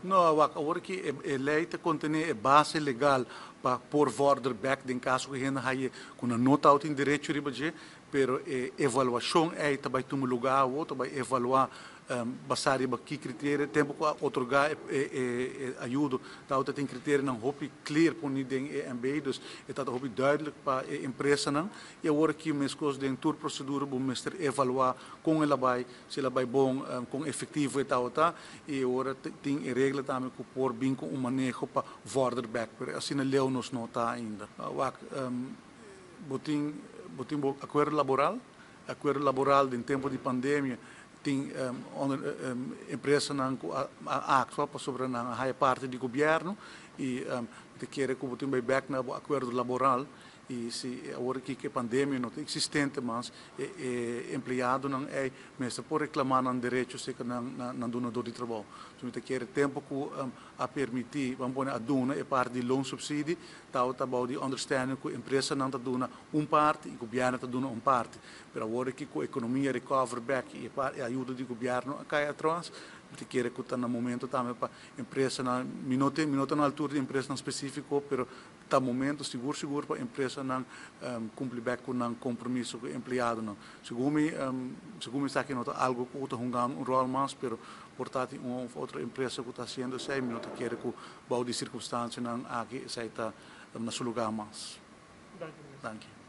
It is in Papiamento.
No, wak, awor ku e lei ta kontené e base legal pa por vorder bèk den kaso ku hende haya ku nan no tin derecho riba dje, pero e evaluashon ei ta bai tuma lugá, ta bai evaluá basá riba ki kriterio, tempu ku otorgá e ayudo, ta tin kriterionan hopi clear poní den e MB, dus e ta hopi duidelijk pa e empresanan, i awor aki meskos den tur prosedura bo mester evaluá kon el a bai, si el a bai bon, kon efektivo e ta, i awor tin e regla tambe ku por bin ku un maneho pa vorder bèk, pero asina leu nos no ta ainda. Wak, bo tin akuerdo laboral den tempu di pandemia, tin empresanan ku a aktua pasobra nan a haya parti di gobièrnu i ta kere ku bo tin bai bèk na akuerdo laboral i si awor ku e pandemia no ta eksistente mas, e empleadonan ei mester por reklamá nan derecho serka nan dunadó di trabou. So mi ta kere tempu ku a permití, ban pone, a duna e parti di loonsubsidie, ta bou di understanding ku empresanan ta duna un parti i gobièrnu ta duna un parti. Pero awor ku ekonomia recover back i e ayudo di gobièrnu a kai atras, mi ta kere ku ta na momento tambe pa empresanan, mi no ta na altura di empresanan spesífiko, pero ta momento sigur sigur pa empresanan kumpli bèk ku nan kompromiso ku empleadonan. Segun mi esaki no ta algu ku ta hunga un ròl mas, pero por ta un òf otro empresa ku ta hasiendo esei, mi no ta kere ku bou di sirkunstansianan aki esei ta na su lugá mas. Dank u. Dank u.